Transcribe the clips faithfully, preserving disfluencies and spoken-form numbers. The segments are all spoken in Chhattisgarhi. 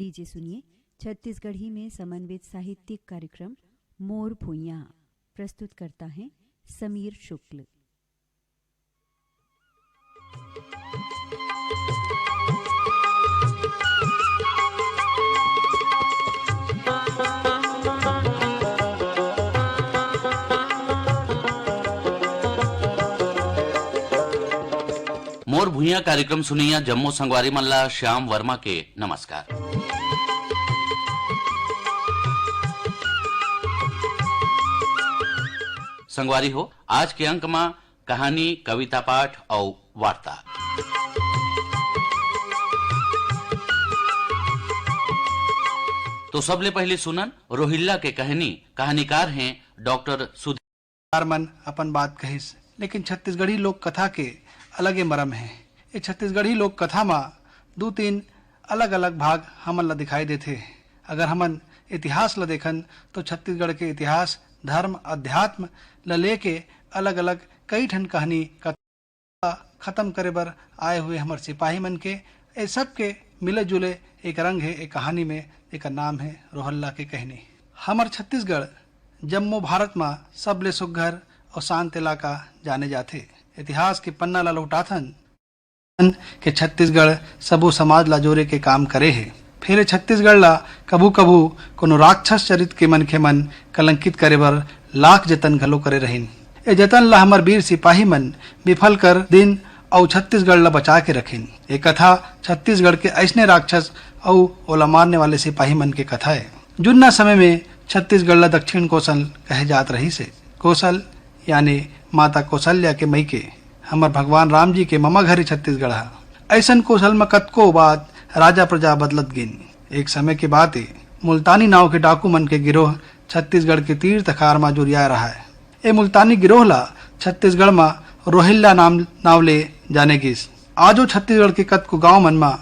लीजिए सुनिए छत्तीसगढ़ी में समन्वित साहित्यिक कार्यक्रम मोर भुइयां। प्रस्तुत करता है समीर शुक्ल। मोर भुइयां कार्यक्रम सुनइया जम्मो संगवारी मन ला श्याम वर्मा के नमस्कार। संगवारी हो, आज के अंक म कहानी, कविता पाठ अउ वार्ता। तो सबले पहले सुनन रोहिल्ला के कहनी, कहानीकार हैं डॉक्टर सुधीर। सरदार मन अपन बात कहिस, लेकिन छत्तीसगढ़ी लोक कथा के अलगे मरम हे। ये छत्तीसगढ़ी लोक कथा म दू तीन अलग-अलग भाग हमन ला दिखाई देथे। अगर हमन इतिहास ला देखन, तो छत्तीसगढ़ के इतिहास, धर्म, अध्यात्म ला लेके अलग-अलग कई ठन कहानी, कथा खत्म करे बर आए हुए हमर सिपाही मन के, ए सब के मिले जुले एक रंग हे ए कहानी में, जेकर नाम हे रोहल्ला के कहनी। हमर छत्तीसगढ़ जम्मो भारत म सबले सुघ्घर अउ शांत इलाका जाने जाथे। इतिहास के पन्ना ला लहुटाथन के छत्तीसगढ़ सबो समाज ला जोरे के काम करे हे। फेर ए छत्तीसगढ़ ला कभू-कभू कोनो राक्षस चरित के मनखे मन कलंकित करे बर लाख जतन घलो करे रहिन। ए जतन ला हमर वीर सिपाही मन विफल कर दिन अउ छत्तीसगढ़ ला बचा के रखिन। ए कथा छत्तीसगढ़ के अइसने राक्षस अउ ओला मारने वाले सिपाही मन के कथा ए। जुन्ना समय में छत्तीसगढ़ ला दक्षिण कोसल कहे जात रहिस हे। कोसल यानी माता कौशल्या के मइके, हमर भगवान राम जी के ममा घर ही छत्तीसगढ़ ह। अइसन कोसल म कतको बात राजा प्रजा बदलत गिन। एक समय के बात ए, मुल्तानी नाव के डाकू मन के गिरोह छत्तीसगढ़ के तीर तखार म जुरियाए रहय। ए मुल्तानी गिरोह ला छत्तीसगढ़ म रोहिल्ला नाम, नाव ले जाने गिस। आजो छत्तीसगढ़ के कतको गांव मन म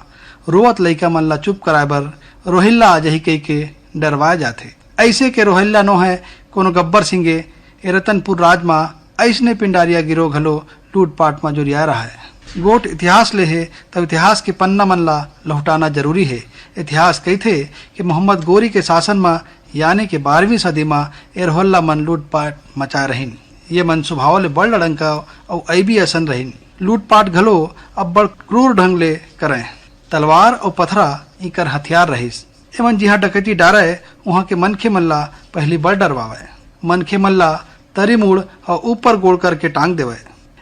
रोवत लइका मन ला चुप कराए बर रोहिल्ला आ जही कहिके डरवाए जाथे। अइसे के रोहिल्ला नोहय कोनो गब्बर सिंह ए, ए रतनपुर राज म अइसने पिंडारिया गिरोह घलो लूटपाट म जुरियाए रहय। गोठ इतिहास ले हे, तब इतिहास के पन्ना मन ला लहुटाना जरूरी हे। इतिहास कहिथे कि मोहम्मद गोरी के शासन म, यानी कि बारहवीं सदी म, ए रोहिल्ला मन लूटपाट मचाए रहिन। ये मन सुभाव ले बड़ लड़ंका अउ अइबी असन रहिन। लूटपाट घलो अब्बड़ क्रूर ढंग ले करंय। तलवार अउ पथरा इकर हथियार रहिस। एमन जिहां डकैती डारय, उहां के मनखे मन ला पहिली बड़ डरवावय। मनखे मन ला तरी मुड़ अउ ऊपर गोड़ करके टांग देवय।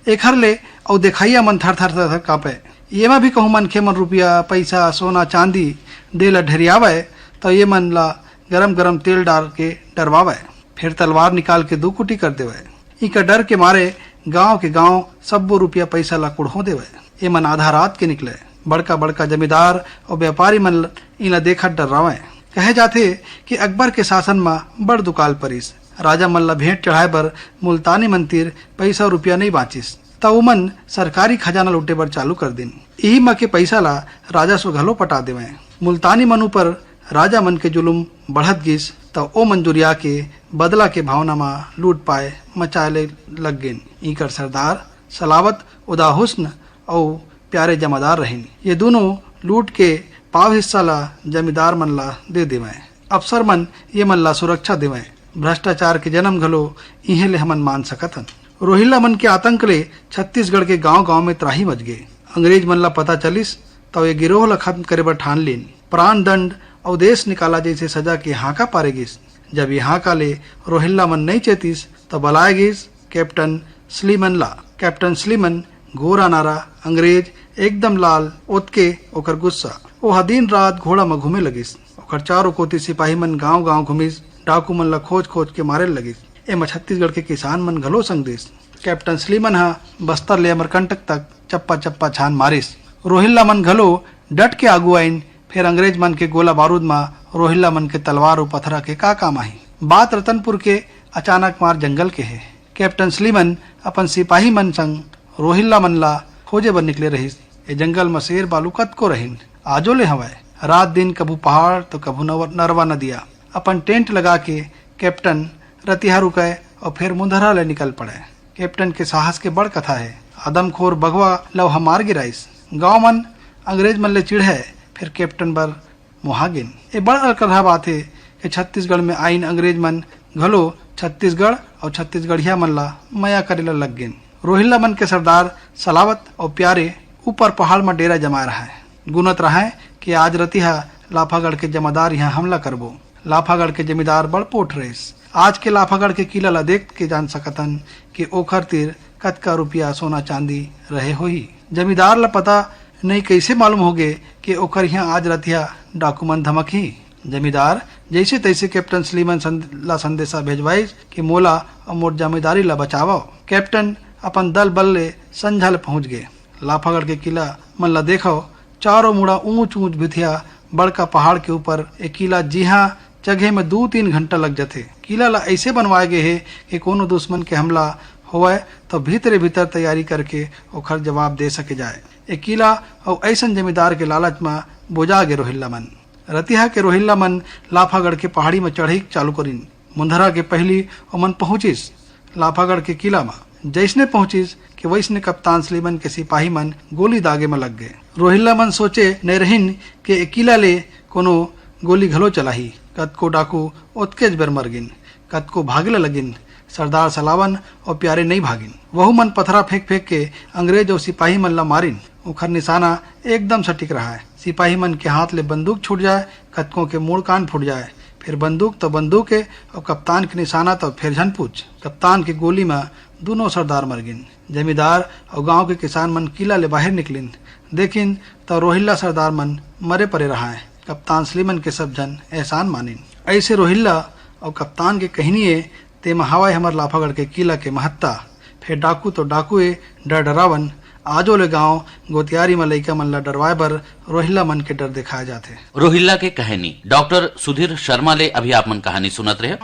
एखर ले अउ देखइया मन थर-थर, थर-थर कांपय। एमा भी कहूं मनखे मन रुपया, पइसा, सोना, चांदी दे ला ढेरियावय, त ये मन ला गरम-गरम तेल डार के डरवावय। फेर तलवार निकाल के दू कुटी कर देवय। इकर डर के मारे गांव के गांव सब्बो रुपया पइसा ला कुड़हो देवय। एमन आधा रात के निकलय। बड़का-बड़का जमींदार अउ व्यापारी मन ल-, इला देखत डर्रावय। कहे जाथे कि अकबर के शासन म बड़ दुकाल परिस। राजा मन ल भेंट चढ़ाए बर मुल्तानी मन तीर पइसा रुपया नइ बांचिस, त ओमन सरकारी खजाना लूटे बर चालू कर दिन। इही म के पइसा ला राजस्व घलो पटा देवय। मुल्तानी मन ऊपर राजा मन के जुलुम बढ़त गिस, त ओ मन जुरिया के बदला के भावना म लूट पाए मचाए ले लग गेन। इकर सरदार सलावत उदाहुस्न अउ प्यारे जमादार रहिन। ये दूनों लूट के पाव हिस्सा ला जमींदार मन ला दे देवय। अफसर मन ये मन ला सुरक्षा देवय। भ्रष्टाचार के जन्म घलो इहें ले हमन मान सकत हन। रोहिल्ला मन के आतंक ले छत्तीसगढ़ के गांव-गांव में त्राही मच गे। अंग्रेज मन ला पता चलिस, त ये गिरोह ला खत्म करे बर ठान लीन। प्राण दंड अउ देश निकाला जइसे सजा के हांका पारे गिस। जब ये हांका ले रोहिल्ला मन नइ चेतिस, त बलाए गिस कैप्टन स्लीमन ला। कैप्टन स्लीमन गोरा नारा अंग्रेज, एकदम लाल, ओतके ओकर गुस्सा। ओहा दिन रात घोड़ा म घूमे लगिस। ओकर चारों कोती सिपाही मन गांव-गांव घूमिस, डाकू मन ला खोज-खोज के मारे लगिस। एमा छत्तीसगढ़ के किसान मन घलो संग दिस। कैप्टन स्लीमन ह बस्तर ले अमरकंटक तक चप्पा-चप्पा छान मारिस। रोहिल्ला मन घलो डट के आगू आइन, फेर अंग्रेज मन के गोला बारूद म रोहिल्ला मन के तलवार अउ पथरा के का काम आही? बात रतनपुर के अचानक मार जंगल के हे। कैप्टन स्लीमन अपन सिपाही मन संग रोहिल्ला मन ला खोजे बर निकले रहिस। ए जंगल म शेर बालू कतको रहिन, आजो ले हवय। रात दिन कभू पहाड़ तो कभू नव-, नरवा नदिया। अपन टेंट लगा के कैप्टन रतिहा रुकय अउ फेर मुंधरा ले निकल पड़य। कैप्टन के साहस के बड़ कथा हे। आदमखोर बघवा ल ओहा मार गिराइस। गांव मन अंग्रेज मन ले चिढ़य, फेर कैप्टन बर मोहा गेन। ए बड़ अलकरहा बात हे कि छत्तीसगढ़ में आइन अंग्रेज मन घलो छत्तीसगढ़ अउ छत्तीसगढ़िया मन ला मया करे ला लग गेन। रोहिल्ला मन के सरदार सलावत अउ प्यारे ऊपर पहाड़ म डेरा जमाए रहय। गुनत रहय कि आज रतिहा लाफागढ़ के जमादार इहाँ हमला करबो। लाफागढ़ के जमींदार बड़ पोठ रहिस। आज के लाफागढ़ के किला ला देख के जान सकथन कि ओखर तीर कतका रुपया सोना चांदी रहे होही। जमींदार ला पता नइ कइसे मालूम होगे कि ओखर इहाँ आज रतिहा डाकू मन धमकही। जमींदार जइसे तइसे कैप्टन स्लीमन सं-, ला संदेशा भेजवाइस कि मोला अउ मोर जमींदारी ला बचावव। कैप्टन अपन दल बल ले संझा ले पहुंच गे। लाफागढ़ के किला मन ला देखव, चारों मुड़ा ऊंच ऊंच भिथिया, बड़का पहाड़ के ऊपर ए किला, जिहां चघे में दू तीन घंटा लग जथे। किला ला अइसे बनवाए गे हे कि कोनो दुश्मन के हमला होवय त भीतरे भीतर तैयारी करके ओखर जवाब दे सके जाए। ए किला अउ अइसन जमींदार के लालच म बोजा गे रोहिल्ला मन। रतिहा के रोहिल्ला मन लाफागढ़ के पहाड़ी म चढ़ई चालू करिन। मुंधरा के पहिली ओमन पहुंचिस लाफागढ़ के किला म। जइसने पहुंचिस कि वइसने कप्तान स्लीमन के सिपाही मन गोली दागे म लग गे। रोहिल्ला मन सोचे नइ रहिन कि ए किला ले कोनो गोली घलो चलाही। कतको डाकू ओतकेच बेर मर गिन, कतको भागे ल लगिन। सरदार सलावन अउ प्यारे नइ भागिन। वहू मन पथरा फेंक फेंक के अंग्रेज अउ सिपाही मन ला मारिन। ओखर निशाना एकदम सटीक रहय। सिपाही मन के हाथ ले बंदूक छूट जाय, कतको के मुड़ कान फूट जाय। फेर बंदूक त बंदूक ए, अउ कप्तान के निशाना त फेर झन पूछ। कप्तान के गोली म दूनों सरदार मर गिन। जमींदार अउ गांव के किसान मन किला ले बाहिर निकलिन। देखिन त रोहिल्ला सरदार मन मरे परे रहय। कप्तान स्लीमन के सब झन एहसान मानिन। अइसे रोहिल्ला अउ कप्तान के कहिनी ए, तेमा हवय हमर लाफागढ़ के किला के महत्ता। फेर डाकू तो डाकू ए, डर डरावन। आजो ले गांव गोतियारी म लइका मन ला डरवाए बर रोहिल्ला मन के डर देखाए जाथे। रोहिल्ला के कहानी डॉक्टर सुधीर शर्मा ले अभी आप मन कहानी सुनत रहे।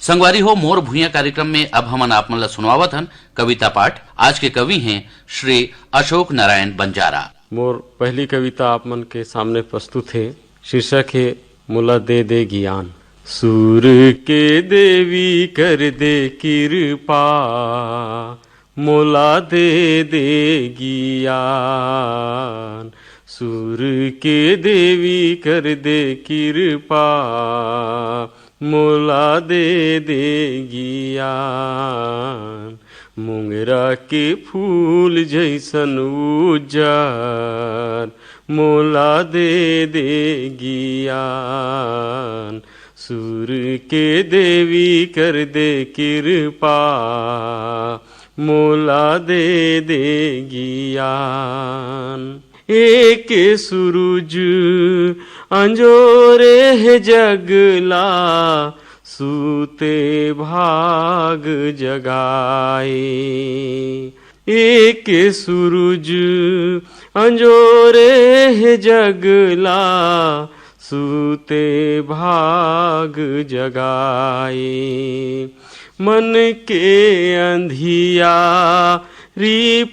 संगवारी हो, मोर भुइयां कार्यक्रम में अब हमन आप मन ला सुनवावत हन कविता पाठ। आज के कवि हैं श्री अशोक नारायण बंजारा। मोर पहली कविता आप मन के सामने प्रस्तुत हे। शीर्षक हे मोला दे दे गियान। सुर के देवी कर दे किरपा, मोला दे दे गियान। सुर के देवी कर दे किरपा, मोला दे दे गियान। मोंगरा के फूल जइसन उज्जर, मोला दे दे गियान। सुर के देवी कर दे किरपा, मोला दे दे गियान। एक सुरुज अंजोरे हे जगला, सूते भाग जगाए। एक सुरुज अंजोरे हे जगला, सूते भाग जगाए। मन के अंधियारी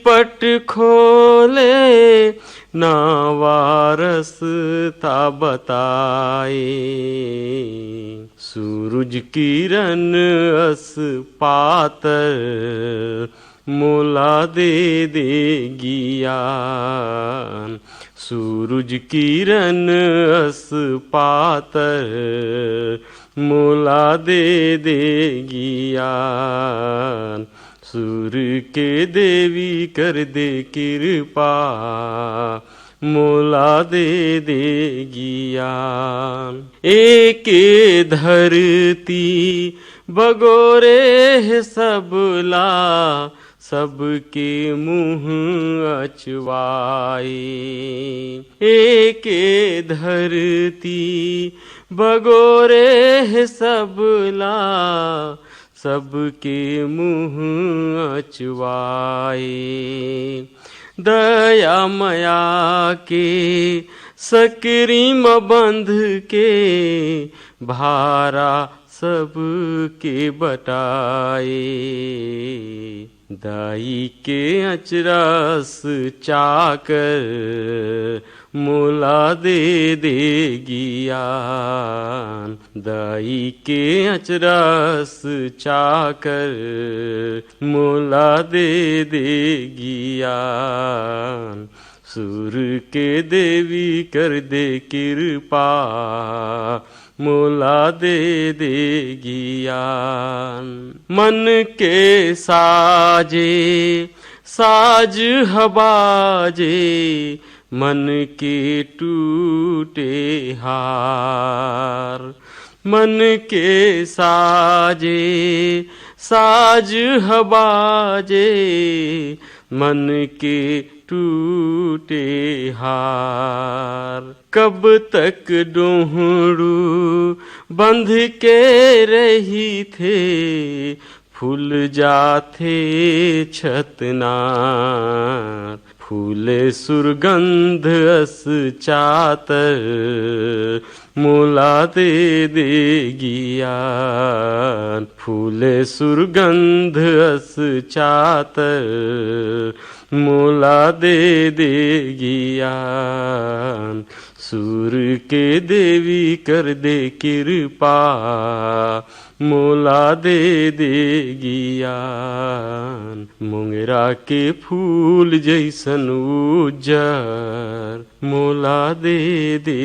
पट खोले, नावा रस्ता बताए। सूरज किरण अस पातर, मोला दे दे गियान। सूरज किरण अस पातर, मोला दे दे गियान। सुर के देवी कर दे किरपा, मोला दे दे गियान। एके धरती बगोरे हे सबला, सबके मुँह अचवाए। एके धरती बगोरे हे सबला, सबके मुँह अचवाए। दया मया के सकरी म बंध के, भारा सबके बटाए। दाई के अचरस चाकर, मोला दे दे गियान। दाई के अचरस चाकर, मोला दे दे गियान। सुर के देवी कर दे कृपा, मोला दे दे गियान। मन के साजे साज ह बाजे, मन के टूटे हार। मन के साजे साज ह बाजे, मन के टूटे हार। कब तक डोहड़ू बंध के रहिथे, फूल जाथे छतनार। फूले सुरगंध अस चातर, मोला दे दे गियान। फूले सुरगंध अस चातर, मोला दे दे गियान। सुर के देवी कर दे कृपा, मोला दे दे गियान। मोंगरा के फूल जैसन उज्जर, मोला दे दे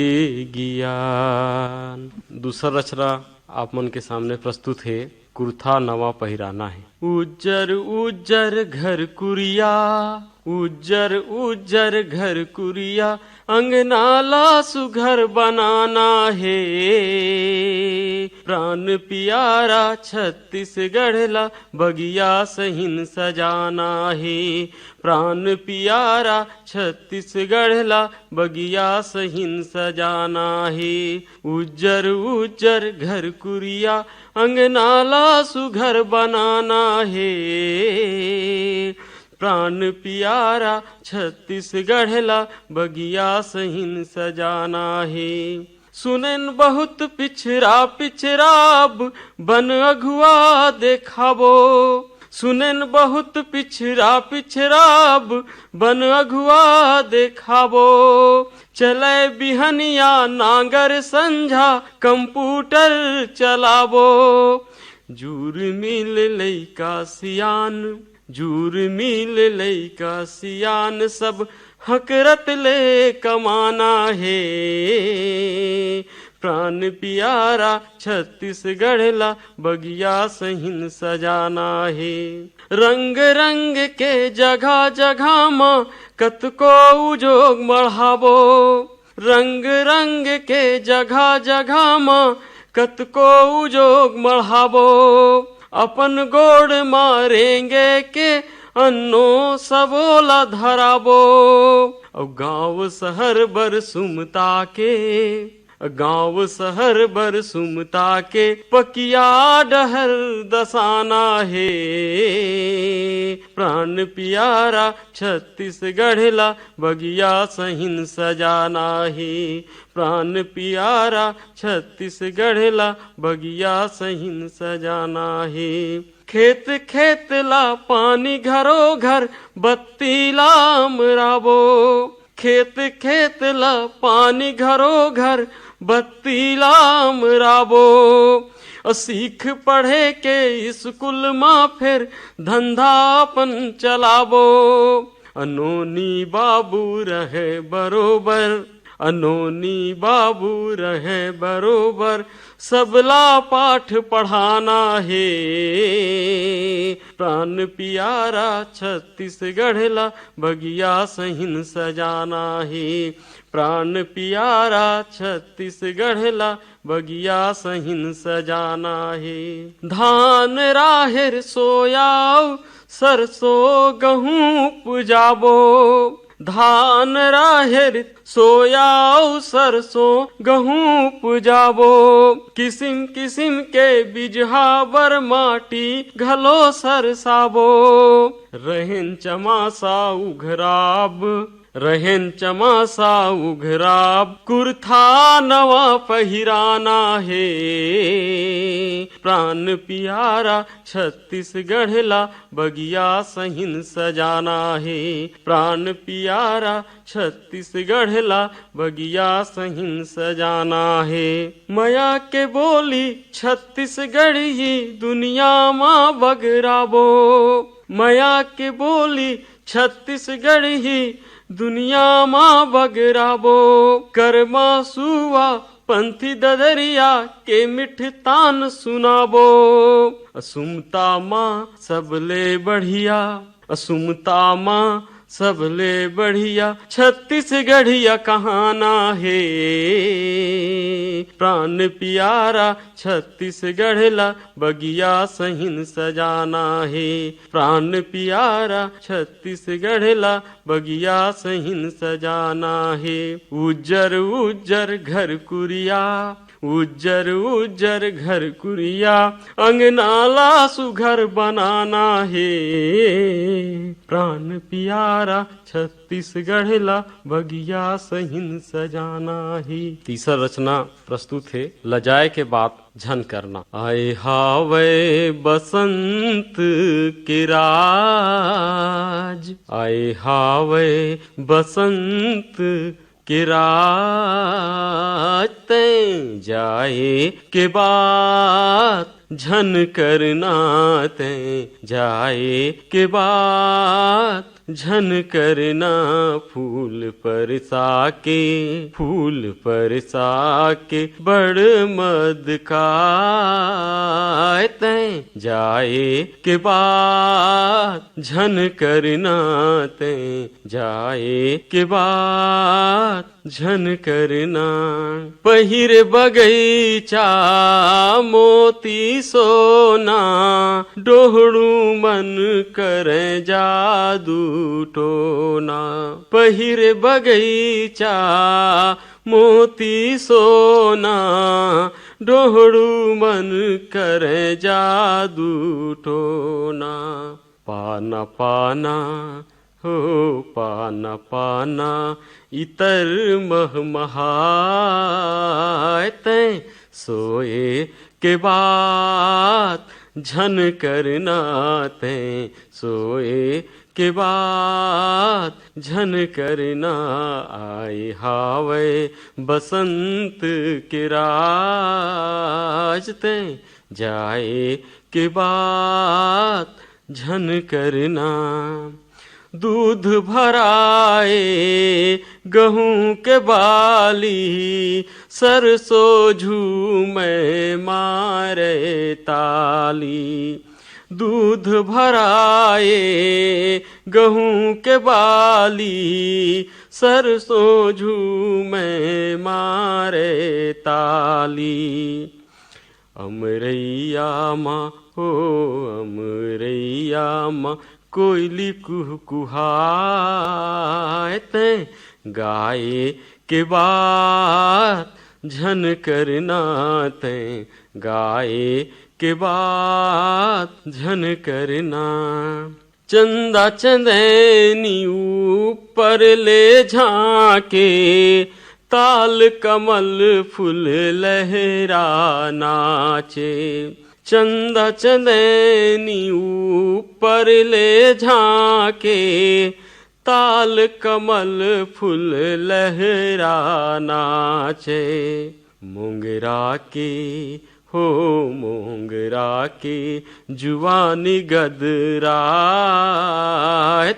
गियान। दूसर रचना आप मन के सामने प्रस्तुत हे, कुर्था नवा पहिराना हे। उज्जर उज्जर घर कुरिया, उज्जर उज्जर घर कुरिया, अंगना ला सुघर बनाना हे। प्राण पियारा छत्तीसगढ़ ला बगिया सहिन सजाना हे। प्राण पियारा छत्तीसगढ़ ला बगिया सहिन सजाना हे। उज्जर उज्जर घर कुरिया, अंगना ला सुघर बनाना हे। प्राण पियारा छत्तीसगढ़ ला बगिया सहिन सजाना हे। सुनेन बहुत पिछरा पिछरा अब बन अगुआ देखाबो। सुनेन बहुत पिछरा पिछरा अब बन अगुआ देखाबो। चले बिहनिया नांगर संझा कंप्यूटर चलाबो। जूर मिल लइका सियान, जूर मिल लइका सियान, सब हकरत ले कमाना हे। प्राण पियारा छत्तीसगढ़ ला बगिया सहिन सजाना हे। रंग रंग के जगह जगह म कतको उजोग मढ़ाबो। रंग रंग के जगह जगह म कतको उजोग मढ़ाबो। अपन गोड़ म रेंगे के अन्नो सबो ला धराबो। अउ गांव शहर बर सुमता के, गांव शहर बर सुमता के पकिया डहर दसाना हे। प्राण पियारा छत्तीसगढ़ ला बगिया सहिन सजाना हे। प्राण पियारा छत्तीसगढ़ ला बगिया सहिन सजाना हे। खेत खेत ला पानी, घरो घर बत्ती ला अमराबो। खेत खेत ला पानी, घरो घर बत्ती ला अमराबो। अउ सीख पढ़े के स्कूल मा फेर धंधा अपन चलाबो। अ नोनी बाबू रहे बरोबर, अ नोनी बाबू रहे बरोबर, सबला पाठ पढ़ाना हे। प्राण पियारा छत्तीसगढ़ ला बगिया सहिन सजाना हे। प्राण पियारा छत्तीसगढ़ ला बगिया सहिन सजाना हे। धान राहेर सोया अउ सरसों गहूं उपजाबो। धान राहेर सोया अउ सरसों गहूं उपजाबो। किसिम किसिम के बिजहा बर माटी घलो सरसाबो। रहेन चमासा उघराब, रहेन चमासा उघराब, कुर्था नवा पहिराना हे। प्राण पियारा छत्तीसगढ़ ला बगिया सहिन सजाना हे। प्राण पियारा छत्तीसगढ़ ला बगिया सहिन सजाना हे। मया के बोली छत्तीसगढ़ी दुनिया मा बगराबो। मया के बोली छत्तीसगढ़ी दुनिया मा बगराबो, करमा सुआ पंथी ददरिया के मिठ तान सुनाबो। असुमता मा सबले बढ़िया, असुमता मा सबले बढ़िया छत्तीसगढ़िया कहाना हे। प्राण प्यारा छत्तीसगढ़ ला बगिया सहिन सजाना हे। प्राण प्यारा छत्तीसगढ़ ला बगिया सहिन सजाना हे। उज्जर उज्जर घर कुरिया, उज्जर उज्जर घर कुरिया, अंगना ला सुघर बनाना हे। प्राण प्यारा छत्तीसगढ़ ला बगिया सहिन सजाना हे। तीसर रचना प्रस्तुत हे लजाए के बात झन करना। आए हावय बसंत के राज, आए हावय बसंत के राज, तैं जाए के बात झन करना, तैं जाए के बात झन करना। फूल परसा के, फूल परसा के बड़ मद काय, तैं जाए के बात झन करना, तैं जाए के बात झन करना। पहिर बगैचा मोती सोना, डोहड़ू मन करैं जादू टोना। पहिर बगैचा मोती सोना, डोहड़ू मन करैं जादू टोना। पाना पाना हो पाना पाना, इतर महमहाय, तैं सोए के बात झन करना, तैं सोए के बात झन करना। आए हावय बसंत के राज, तैं जाए के बात झन करना। दूध भराए गहूं के बाली, सरसों झूमे मारे ताली। दूध भराए गहूं के बाली, सरसों झूमे मारे ताली। अमरैया मा हो, अमरैया मा कोयली कुहकुहाय, तैं गाए के बात झन करना, तैं गाए के बात झन करना। चंदा चंदैनी ऊपर ले झांके, ताल कमल फूल लहरा नाचे। चंदा चंदैनी ऊपर ले झांके, ताल कमल फूल लहरा नाचे। मोंगरा के हो मोंगरा के जुवानी गदराय,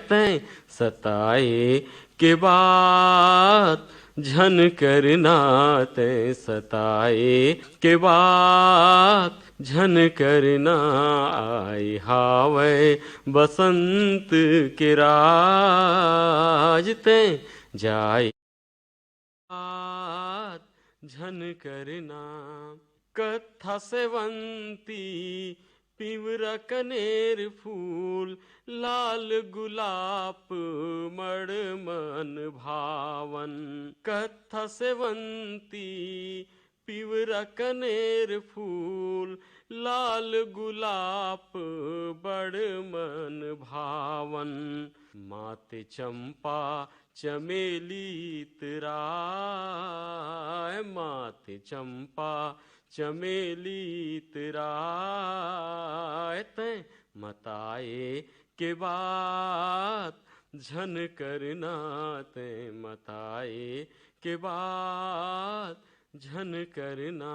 तैं सताए के बात झन करना, तैं सताए के बात झन करना। आए हावय बसंत के राज, तैं जाए बात झन करना। कत्था सेवंती, पिंवरा कनेर फूल, लाल गुलाब मड़ मन भावन। कत्था सेवंती, पिंवरा कनेर फूल, लाल गुलाब बड़ मन भावन। माते चंपा चमेली इतराय, माते चंपा चमेली इतराय, तैं मताए के बात झन करना, तैं मताए के बात झन करना।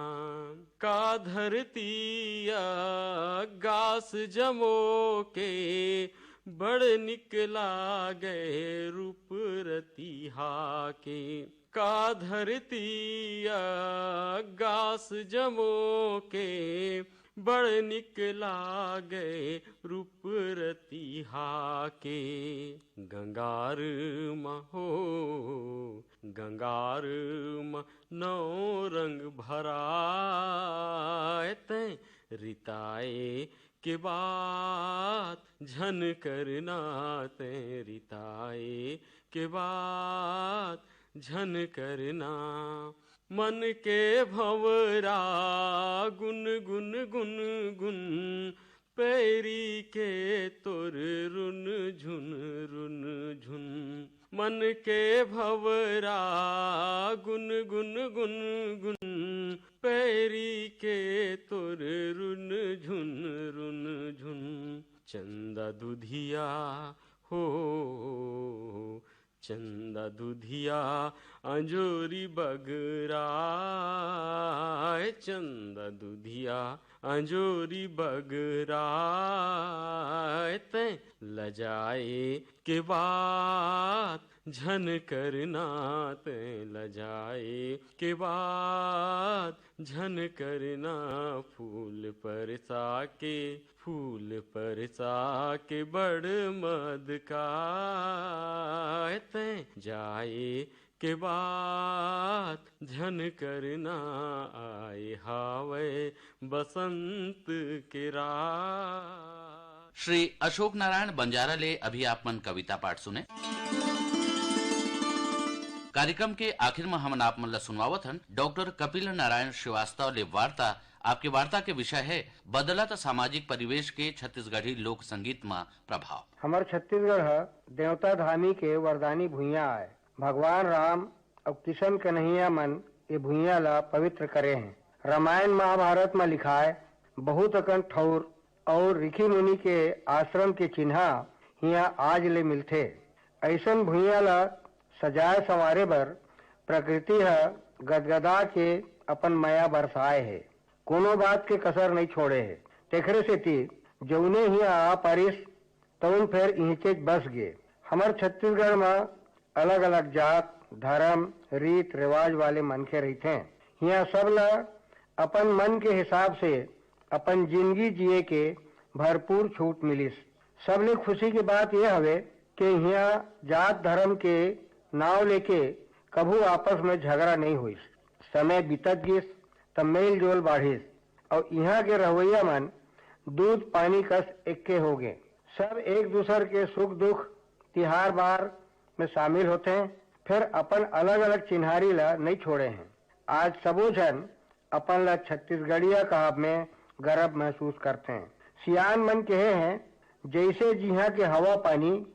का धरती अगास जमो के, बड़ निक लागे रूप रतिहा के, का धरती अगास जमो के, बड़ निक लागे रूप रतिहा के। गंगार म हो, गंगार म नौ रंग भराए, तैं रिताए के बात झन करना, तैं रिताए के बात झन करना। मन के भंवरा गुन गुन गुन गुन, पैरी के तोर रुन झुन रुन झुन। मन के भंवरा गुन गुन गुन गुन, पैरी के तोर रुन झुन रुन झुन। चंदा दुधिया हो, चंदा दुधिया अंजोरी बगराए, चंदा दुधिया अंजोरी बगराए। तैं लजाए के बात झन करना, तैं लजाए के बात झन करना। फूल परसा के, फूल परसा के बड़ मद का, तैं जाए के बात झन करना। आए हावय बसंत के रात। श्री अशोक नारायण बंजारा ले अभी आप मन कविता पाठ सुने। कार्यक्रम के आखिर में हमन आप मन ला सुनवावत हन डॉक्टर कपिल नारायण श्रीवास्तव ले वार्ता। आपके वार्ता के विषय है बदलत सामाजिक परिवेश के छत्तीसगढ़ी लोक संगीत म प्रभाव। हमर छत्तीसगढ़ ह देवता धामी के वरदानी भुइयां आय। भगवान राम अउ किशन कन्हैया मन ए भुइयां ला पवित्र करे हैं। रामायण महाभारत म लिखाय बहुत अकन ठौर अउ ऋषि मुनि के आश्रम के चिन्हा हिया आज ले मिलथे। अइसन भुइयां ला सजाय संवारे बर प्रकृति ह गदगदा के अपन मया बरसाए हे, कोनो बात के कसर नइ छोड़े हे। तेखरे सेती जउने हिया आ पारिस, तउन फेर इहिंचेच बस गे। हमर छत्तीसगढ़ म अलग-अलग जात, धरम, रीत-रिवाज वाले मनखे रहिथें। हिया सब ल अपन मन के हिसाब से अपन जिनगी जिए के भरपूर छूट मिलिस। सबले खुशी के बात ये हवे के इहाँ जात धरम के नाव लेके कभू आपस में झगरा नइ होइस। समय बीतत गिस त मेल जोल बाढ़िस अउ इहाँ के रहवइया मन दूध पानी कस एक्के हो गे। सब एक दूसर के सुख दुख तिहार बार में शामिल होथें, फेर अपन अलग-अलग चिन्हारी ला नइ छोड़े हें। आज सबो झन अपन ला छत्तीसगढ़िया कहब में गरब महसूस करथें। सियान मन केहे हें, "जइसे जिहाँ के हवा पानी,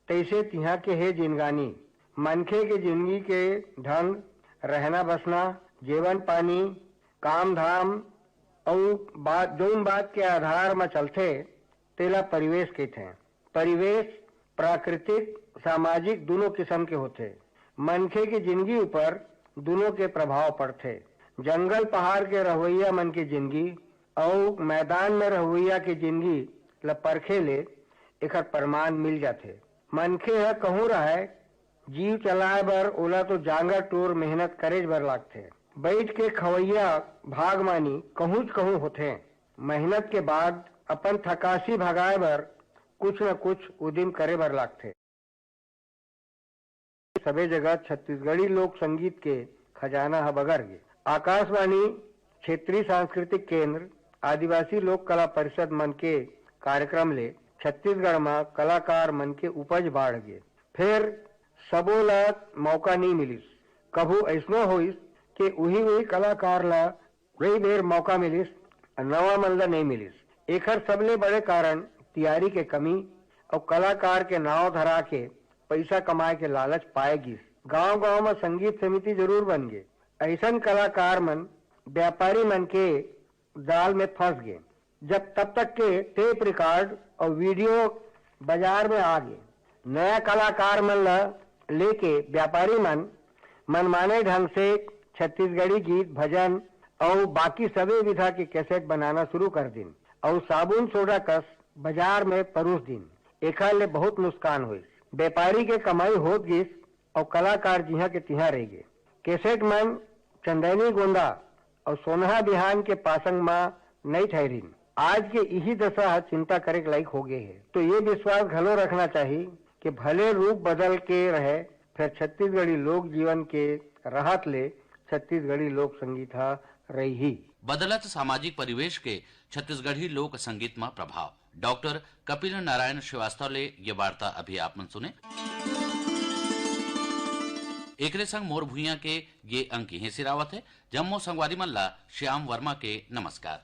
तइसे तिहाँ के हे जिनगानी।" मनखे के जिनगी के ढंग, रहना बसना, जेवन पानी, काम धाम अउ बात, जउन बात के आधार म चलथे, तेला परिवेश कहिथें। परिवेश प्राकृतिक, सामाजिक दूनों किसम के होथे। मनखे के जिनगी ऊपर दूनों के प्रभाव पड़थे। जंगल पहाड़ के रहवइया मन के जिनगी अउ मैदान में रहवइया के जिनगी ल परखे ले एखर परमान मिल जाथे। मनखे ह कहूँ रहय, जीव चलाय बर ओला तो जांगर टोर मेहनत करेच बर लागथे। बइठ के खवइया भागमानी कहूँच कहूँ होथे। मेहनत के बाद अपन थकासी भगाय बर कुछ न कुछ उदिम करे बर लागथे। सबे जगह छत्तीसगढ़ी लोक संगीत के खजाना ह बगर गे। आकाशवाणी, क्षेत्रीय सांस्कृतिक केंद्र, आदिवासी लोक कला परिषद मन के कार्यक्रम ले छत्तीसगढ़ म कलाकार मन के उपज बाढ़ गे। फेर सबो ल मौका नइ मिलिस। कभू अइसनो होइस के उही-उही कलाकार ल कई बेर मौका मिलिस, नवा मन ल नइ मिलिस। एखर सबले बड़े कारण तियारी के कमी अउ कलाकार के नाव धरा के पइसा कमाए के लालच पाए गिस। गांव-गांव म संगीत समिति जरूर बन गे। अइसन कलाकार मन व्यापारी मन के जाल में फंस गे। जब तब तक के टेप रिकॉर्ड अउ वीडियो बाजार में आ गे। नया कलाकार मन ल लेके व्यापारी मन मनमाने ढंग से छत्तीसगढ़ी गीत, भजन अउ बाकी सबे विधा के कैसेट बनाना शुरू कर दिन अउ साबुन सोडा कस बाजार में परोस दिन। एखर ले बहुत नुकसान होइस। व्यापारी के कमाई होत गिस अउ कलाकार जिहां के तिहां रह गे। कैसेट मन चंदैनी गोंदा अउ सोनहा बिहान के पासंग म नइ ठहरिन। आज के इही दशा ह चिंता करे के लायक हो गे हे। तो ये विश्वास घलो रखना चाही कि भले रूप बदल के रहे, फेर छत्तीसगढ़ी लोक जीवन के राहत ले छत्तीसगढ़ी लोक संगीत ह रही। बदलत सामाजिक परिवेश के छत्तीसगढ़ी लोक संगीत म प्रभाव। डॉक्टर कपिल नारायण श्रीवास्तव ले ये वार्ता अभी आप मन सुने। एकरे संग मोर भुइयां के ये अंक इहें सिरावत हे। जम्मो संगवारी मन ला श्याम वर्मा के नमस्कार।